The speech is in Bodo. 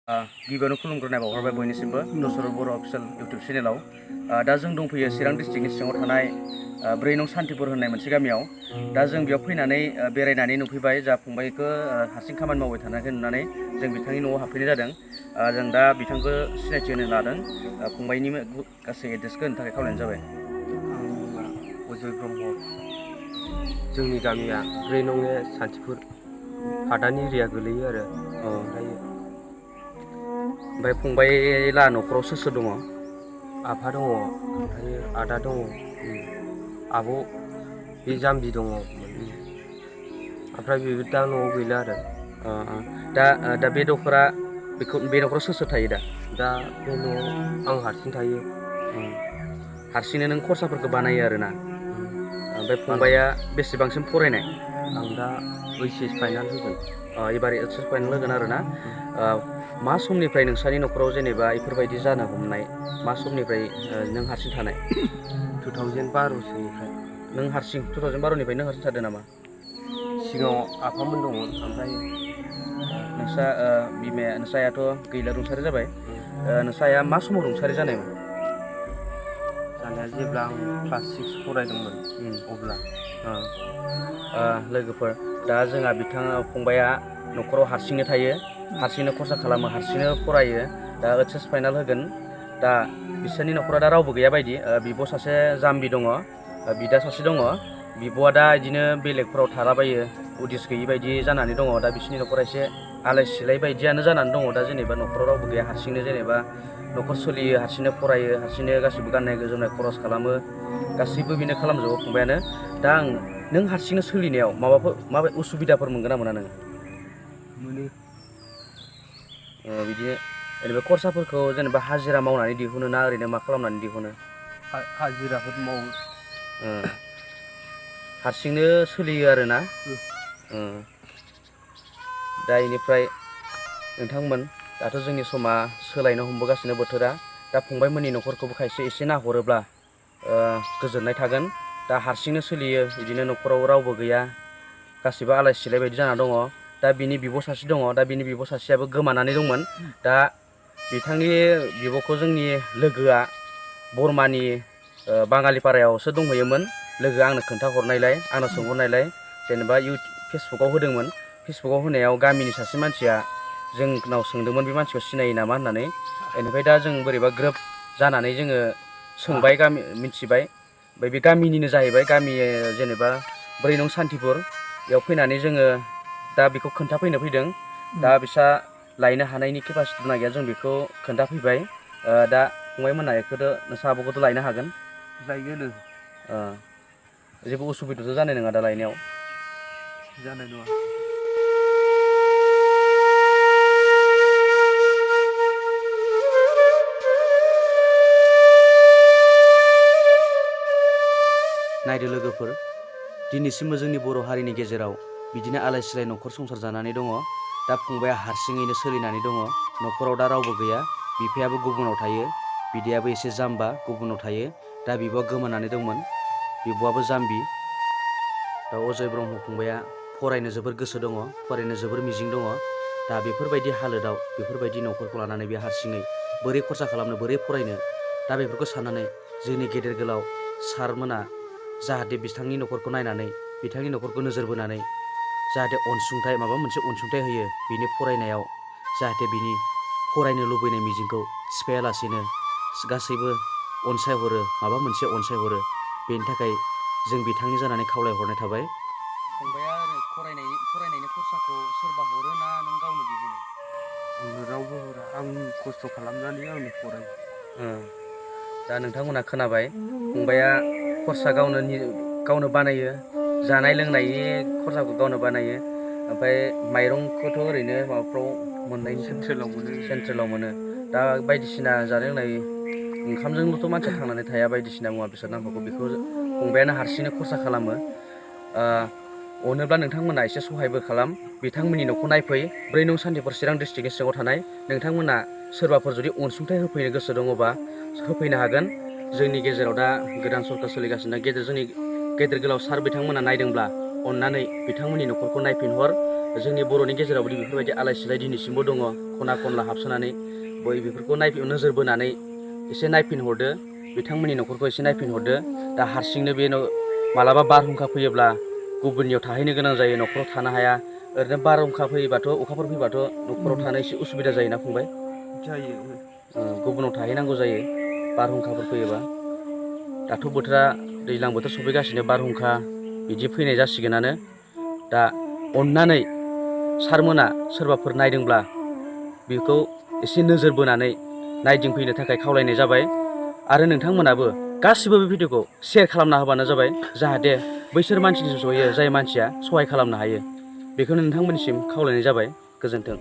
गिबियावनो खुलुमग्रोनाय बावहरबाय बयनिसिमबो दसर बर' अफिसियेल इउटुब चेनेलाव दा जों दंफैयो चिरां डिस्ट्रिक्टनि सिङाव थानाय 4 नं सान्तिपुर होननाय मोनसे गामियाव दा जों बेयाव फैनानै बेरायनानै नुफैबाय जा फंबायखौ हारसिं खामानि मावबाय थानायखौ नुनानै जों बिथांनि न'आव हाबफैनाय जादों जों दा बिथांखौ सिनायथि होनो लादों फंबायनि गासै एड्रेसखौ होनो थाखाय खावलायनाय जाबाय अजय ब्रह्म जोंनि गामिया 4 नं सान्तिपुर हादान एरिया गोलैयो आरो ओमफ्राय फंबायला न'खराव सोर दङ आफा दङ ओमफ्राय आदा दङ आब' बे जाम्बि दङ ओमफ्राय बेबो दा न'आव गैला आरो दा बे न'खराव सोर थायो दा बे न'आव आं हारसिं थायो हारसिंनो नों खरसाफोरखौ बानायो आरोना ओमफ्राय फंबाया बेसेबांसिम फरायनाय आं दा ओइचएस फाइनाल होगोन एबार ओइचएस फाइनाल होगोन आरोना मा समनिफ्राय नोंसानि न'खराव जेनेबा बेफोरबायदि जानो हमनाय मा समनिफ्राय नों हारसिं थानाय 2012 नों हारसिं 2012निफ्राय नों हारसिं थादों नामा सिगाङाव आफामोन दंमोन ओमफ्राय नोंसायाथ' गैला रुंसारि जाबाय नोंसाया मा समाव रुंसारि जानायमोन जानाया जेब्ला आं क्लास 6 फरायदोंमोन अब्ला लोगोफोर दा जोंहा फंबाया न'खराव हारसिंनो थायो हारसिंनो खरसा खालामो हारसिंनो फरायो दा ओइचएस फाइनाल होगोन दा बिसोरनि न'खरा दा रावबो गैया बायदि बिब' सासे जाम्बि दङ बिदा सासे दङ बिब'आ दा बिदिनो बेलेगफोराव थालाबायो उदिस गैयि बायदि जानानै दङ दा बिसोरनि न'खरा एसे आलाय सिलाय बायदियानो जानानै दङ दा जेनेबा न'खराव रावबो गैया हारसिंनो जेनेबा न'खर सोलियो हारसिंनो फरायो हारसिंनो गासिबो गाननाय जोमनाय खरस खालामो गासैबो बेनो खालामजोबो फंबायानो दा नों हारसिंनो सोलिनायाव माबायदि उसुबिदाफोर मोनगोन ना मोना नोङो मोनो बिदिनो जेनेबा खरसाफोरखौ जेनेबा हाजिरा मावनानै दिहुनो ना ओरैनो मा खालामनानै दिहुनो हाजिराफोर मावो हारसिंनो सोलियो आरोना दा बेनिफ्राय नोंथांमोन दाथ' जोंनि समा सोलायनो हमबोगासिनो बोथोरा दा फंबायमोननि न'खरखौबो खायसे एसे नाहरोब्ला गोजोननाय थागोन दा हारसिंनो सोलियो बिदिनो न'खराव रावबो गैया गासिबो आलाय सिलाय बायदि जाना दङ दा बिनि बिब' सासे दङ दा बिनि बिब' सासेयाबो गोमानानै दंमोन दा बिथांनि बिब'खौ जोंनि लोगोआ बरमानि बाङालिपारायावसो दंहैयोमोन लोगोआ आंनो खोन्थाहरनायलाय आंनो सोंहरनायलाय जेनेबा फेसबुकाव होदोंमोन फेसबुकाव होनायाव गामिनि सासे मानसिया जोंनाव सोंदोंमोन बे मानसिखौ सिनायो नामा होननानै बेनिफ्राय दा जों बोरैबा ग्रोब जानानै जोङो सोंबाय मिथिबाय ओमफ्राय बे गामिनिनो जाहैबाय गामि जेनेबा 4 नं सान्तिपुर बेयाव फैनानै जोङो दा बेखौ खोन्थाफैनो फैदों दा बिसा लायनो हानायनि केपासिटि दंना गैया जों बेखौ खोन्थाफैबाय दा फंबायमोनहा नोंसा आब'खौथ' लायनो हागोन लायगोन जेबो उसुबिदाथ' जानाय नङा दा लायनायाव जानाय नङा नायदो लोगोफोर दिनैसिमबो जोंनि बर' हारिनि गेजेराव बिदिनो आलाय सिलाय न'खर संसार जानानै दङ दा फंबाया हारसिङैनो सोलिनानै दङ न'खराव दा रावबो गैया बिफायाबो गुबुनाव थायो बिदायाबो एसे जाम्बा गुबुनाव थायो दा बिब'आ गोमानानै दंमोन बिब'आबो जाम्बि दा अजय ब्रह्म फंबाया फरायनो जोबोर गोसो दङ फरायनो जोबोर मिजिं दङ दा बेफोरबायदि हालोदाव बेफोरबायदि न'खरखौ लानानै बे हारसिङै बोरै खरसा खालामनो बोरै फरायनो दा बेफोरखौ साननानै जोंनि गेदेर गोलाव सारमोना जाहाथे बिथांनि न'खरखौ नायनानै बिथांनि न'खरखौ नोजोर बोनानै जाहाथे अनसुंथाइ माबा मोनसे अनसुंथाइ होयो बिनि फरायनायाव जाहाथे बिनि फरायनो लुबैनाय मिजिंखौ सिफायालासेनो गासैबो अनसायहरो माबा मोनसे अनसायहरो बेनि थाखाय जों बिथांनि जानानै खावलायहरनाय थाबाय फंबाया फरायनायनि खरसाखौ सोरबा हरो ना नों गावनो दिहुनो आंनो रावबो हरा आं खस्थ' खालामनानै आंनो फरायो दा नोंथांमोना खोनाबाय फंबाया खरसा गावनो बानायो जानाय लोंनायनि खरसाखौ गावनो बानायो ओमफ्राय माइरंखौथ' ओरैनो माबाफ्राव मोननाय सेन्ट्रेलाव मोनो दा बायदिसिना जानाय लोंनाय ओंखामजोंल'थ' मानसिया थांनानै थाया बायदिसिना मुवा बेसाद नांगौ बेखौ फंबायानो हारसिंनो खरसा खालामो अनोब्ला नोंथांमोना एसे सहायबो खालाम बिथांमोननि न'खौ नायफै 4 नं सान्तिपुर चिरां डिस्ट्रिक्टनि सिङाव थानाय नोंथांमोना सोरबाफोर जुदि अनसुंथाइ होफैनो गोसो दङबा होफैनो हागोन जोंनि गेजेराव दा गोदान सरकार सोलिगासिनो जोंनि गेदेर गोलाव सार बिथांमोना नायदोंब्ला अननानै बिथांमोननि न'खरखौ नायफिनहर जोंनि बर'नि गेजेरावबो बेफोरबायदि आलाय सिलाय दिनैसिमबो दङ खना खनला हाबसोनानै बेफोरखौ नोजोर बोनानै एसे नायफिनहरदो बिथांमोननि न'खरखौ एसे नायफिनहरदो दा हारसिंनो बे मालाबा बारहुंखा फैयोब्ला गुबुननियाव थाहैनो गोनां जायो न'खराव थानो हाया ओरैनो बारहुंखा फैयोबाथ' अखाफोर फैबाथ' न'खराव थानो एसे उसुबिदा जायोना फंबाय जायो गुबुनाव थाहैनांगौ जायो बारहुंखाफोर फैयोबा दाथ' बोथोरा दैज्लां बोथोर सफैगासिनो बारहुंखा बिदि फैनाय जासिगोनानो दा अननानै सारमोना सोरबाफोर नायदोंब्ला बेखौ एसे नोजोर बोनानै नायदिंफैनो थाखाय खावलायनाय जाबाय आरो नोंथांमोनाबो गासिबो बे भिडिअखौ शेयार खालामना होबानो जाबाय जाहाथे बैसोर मानसिनिसिम सहैयो जाय मानसिया सहाय खालामनो हायो बेखौनो नोंथांमोननिसिम खावलायनाय जाबाय गोजोन्थों।